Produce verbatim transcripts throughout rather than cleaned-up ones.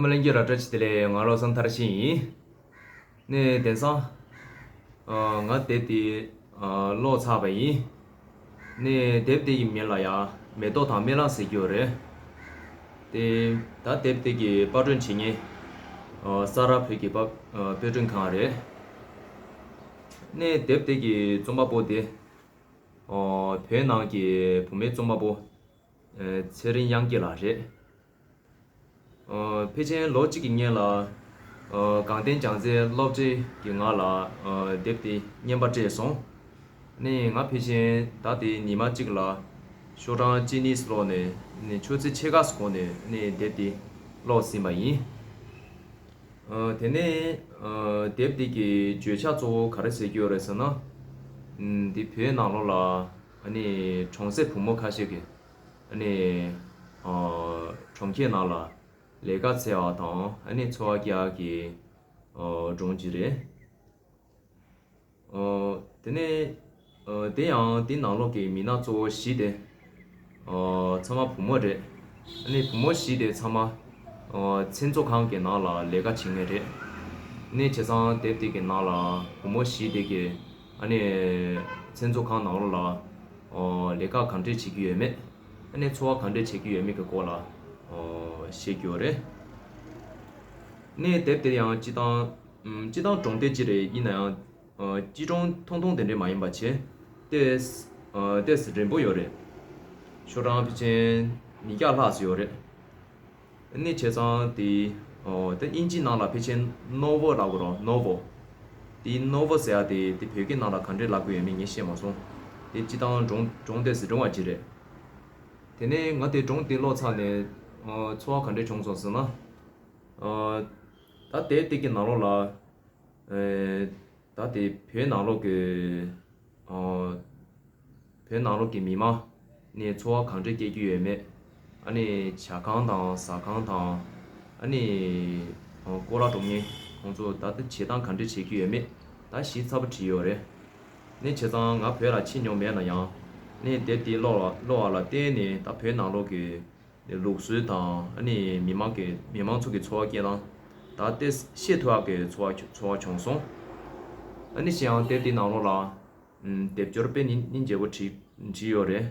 ལྷན་རྒྱས་ལ་བཀྲ་ཤིས་བདེ་ལེགས། ང་བློ་བཟང་མཐར་ཕྱིན་ཡིན། ནས་དེང་སང་ཨ་ང་དེབ་དེ་ཨ་ཀློག་ཚར་བ་ཡིན། ནས་དེབ་དེ་ཡི་མིང་ལ་ཡང་མེ་ཏོག་དང་སྨན་བླ་ཟེར་གྱི་ཡོད་རེད། དེ་ད་དེབ་དེ་གི་པར་སྐྲུན་བྱེད་མཁན་ཨ་ས་རཱ་བོད་ཀྱི་པར་ཨ་པར་སྐྲུན་ཁང་རེད། ནས་དེབ་དེ་གི་རྩོམ་པ་པོ་དེ་ཨ་བོད་ནང་གི་བུད་མེད་རྩོམ་པ་པོ་ཨ་ཚེ་རིང་དབྱངས་སྐྱིད་ལགས་རེད། ཨ་ཕལ་ཆེར་ལོ་གཅིག་གི་སྔོན་ལ་ཨ་གངས་ལྡན་རྒྱལ་མཚན་སློབ་གྲྭའི་གི་ངག་ལ་ཨ་དེབ་དེ་རྔན་པ་སྤྲད་སོང་། ནས་ང་ཕལ་ཆེར་ད་དེ་ཉི་མ་གཅིག་ལ་ཤོག་གྲངས་གཅིག་གཉིས་ཀློག་ནས་ནས་ཆུ་ཚོད་ཕྱེད་ཀ་གོང་ནས་ནས་དེབ་དེ་ཀློག་ཟིན་པ་ཡིན། ཨ་དེ་ནས་ཨ་དེབ་དེ་གི་བརྗོད་བྱ་གཙོ་བོ་ག་རེ་ཟེར་གྱི་ཡོད་རེད་ཟེར་ན། ཨ་འདི་བོད་ནང་ལོགས་ལ་ཨ་ནི་གྲོང་གསེབ་བུ་མོ་ཁ་ཤས་ཀྱིས་ཨ་ནི་ཨ་གྲོང་ཁྱེར་ནང་ལ་ལས་ཀ་འཚོལ་བ་དང་ཨ་ནི་འཚོ་བ་སྐྱེལ་བ་གི་ཨ་སྒྲུང་ཅིག་རེད། ཨ་དེ་ནས་ཨ་དེ་ཡང་དེ་ནང་ལོགས་ཀྱི་མི་སྣ་གཙོ་བོ་བཞི་དེ་ཨ་ཚང་མ་བུ་མོ་རེད། ཨ་ནི་བུ་མོ་བཞི་དེ་ཚང་མ་ཨ་མཚན་ཚོགས་ཁང་གི་ནང་ལ་ལས་ཀ་བྱེད་མཁན་རེད། ནས་བྱས་ཙང་དེབ་དེ་གི་ནང་ལ་བུ་མོ་བཞི་དེ་གི་ཨ་ནི་མཚན་ཚོགས་ཁང་ནང་ལོགས་ལ་ཨ་ལས་ཀ་ག་འདྲས་བྱེད་ཀྱི་ཡོད་མེད། ཨ་ནི་འཚོ་བ་ག་འདྲས་བྱེད་ཀྱི་ཡོད་མེད་ཀྱི་སྐོར་ལ་ཨ་བཤད་ཀྱི་ཡོད་རེད། ནས་དེབ་དེ་ཡང་སྤྱི་བཏང་ཨམ་སྤྱི་བཏང་སྒྲུང་དེབ་ཅིག་རེད། ཡིན་ན་ཡང་ཨ་སྤྱི་སྒྲུང་ཐུང་ཐུང་དེ་འདྲས་མ་ཡིན་པ་བྱས་ཏེ་ཨ་ཏོག་ཙམ་རིང་པོ་ཡོད་རེད། ཤོག་གྲངས་ཕལ་ཆེར་ཉིས་བརྒྱ་ལྷག་ཙམ་ཡོད་རེད། ཨ་ནི་བྱས་ཙང་དེ་ཨོ་ད་དབྱིན་ཇིའི་ནང་ལ་ཕལ་ཆེར་ནོ་ཝེལ་ལབ་དགོས་རེད། ནོ་ཝེལ། དེ་ནོ་ཝེལ་ཟེར་ཡ་དེ་དེ་བོད་སྐད་ནང་ལ་ག་འདྲས་ལབ་དགོས་ཡོད་མེད་ངས་ཤེས་མ་སོང་། དེ་སྤྱི་བཏང་སྒྲུང་སྒྲུང་དེབ་ཟེར་སྒྲུང་བ་ཅིག་རེད། དེ་ནས་ང་དེ་སྒྲུང་དེ་ཀློག་ཚར་ནས་ཨོ་ཚོར་བ་ག་འདྲས་བྱུང་སོང་ཟེར་ན། ཨོ་ད་དེབ་དེ་གི་ནང་ལོགས་ལ་ཨེ་ད་དེ་བོད་ནང་ལོགས་ཀྱི་ཨོ་བོད་ནང་ལོགས་ཀྱི་མི་མང་ནས་འཚོ་བ་གང་འདྲས་སྐྱེལ་གྱི་ཡོད་མེད། ཨ་ནི་ཇ་ཁང་དང་ཟ་ཁང་དང་ཨ་ནི་ཨོ་སྐོར་ར་འགྲོ་མཁན་ཁོང་ཚོ་ད་ལྟ་བྱེད་སྟངས་ག་འདྲས་བྱེད་ཀྱི་ཡོད་མེད་ད་ཞིབ་ཚགས་པོ་བྲིས་ཡོད་རེད། ནས་བྱས་ཙང་ང་བོད་ལ་ཕྱིན་མྱོང་མེད་ན་ཡང་ནས་དེབ་དེ་ཀློག་ཀློག་པ་ལ་བརྟེན་ནས་ད་བོད་ནང་ལོགས་ཀྱི་ལུགས་སྲོལ་དང་ཨ་ནི་མི་མང་གི་མི་མང་ཚོ་གི་འཚོ་བ་སྐྱེལ་སྟངས་ད་ལྟ་ཤེས་ཐུབ་པ་གི་ཚོར་བ་ཚོར་བ་བྱུང་སོང་། ཨ་ནི་གཞན་ཡང་དེབ་དེའི་ནང་ལོགས་ལ་ཨམ་སྡེབ་སྦྱོར་དཔེ་སྙིང་རྗེ་པོ་བྲིས་བྲིས་ཡོད་རེད།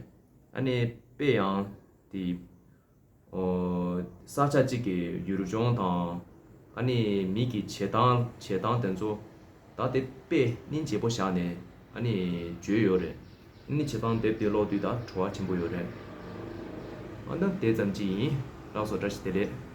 ཨ་ནི་དཔེ་ཡང་དེ་ཨོ་ས་ཆ་གཅིག་གི་ཡུལ་ལྗོངས་དང་ཨ་ནི་མི་གི་བྱེད་སྟངས་བྱེད་སྟངས་དེ་ཚོ་ད་དེ་དཔེ་སྙིང་རྗེ་པོ་བཞག་ནས་ཨ་ནི་བརྗོད་ཡོད་རེད། ཨ་ནི་བྱེད་སྟངས་དེབ་དེ་ཀློག་དུས་ད་བྲོ་བ་ཆེན་པོ་ཡོད་རེད། ཨ་ནི་དེ་ཙམ་གཅིག་ཡིན། ལགས་སོ། བཀྲ་ཤིས་བདེ་ལེགས།